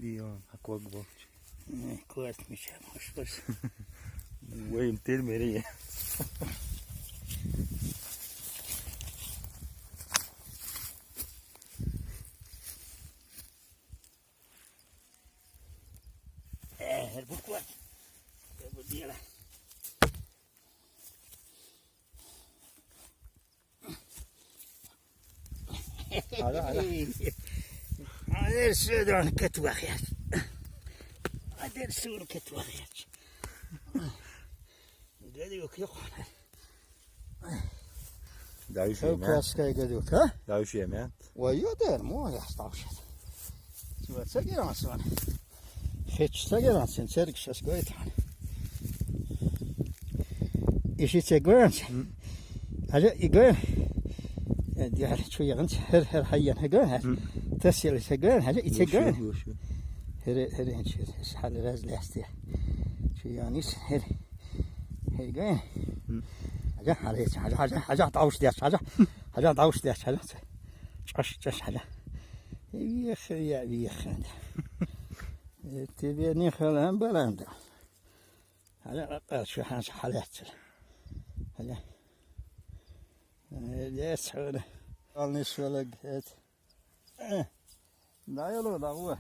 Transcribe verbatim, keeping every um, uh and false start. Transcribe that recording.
Йо, а ког болча. Э, кост мича, хош хош. Вайм тел мере. Э, буква. Бу дела. Ала, ала. Адер сюден кетвахяч. Адер сюр кетвахяч. Гали окёх. Дальше. Хау каскай гали окёх. Дальше, мя. Вай, ё дер, мо я ставшет. Чего цагеран сон. Хеч цагеран сон, церг шас гойтан. Иши цагеран. М. Хажа игер. Э, диар чуяган, хер, хер хайян хаган, хажа. М. Тасел хаган, хажа и цагеран. Вообще, вообще. Хер, хер, хер, хер, хал раз ласти. Чуянис, хер. Хаган. М. Хажа, хажа, хажа, хажа, хажа, тауш дяч, хажа. Хажа, тауш дяч, хажа. Чаш, чаш, хажа. Вих, я, вих. Э, тебе не халам баланда. Хажа, а, а, шу ханс халятча. Хажа. Э, дес хана. Алниш валаг, эт. Э. Да, я ло, да, уа.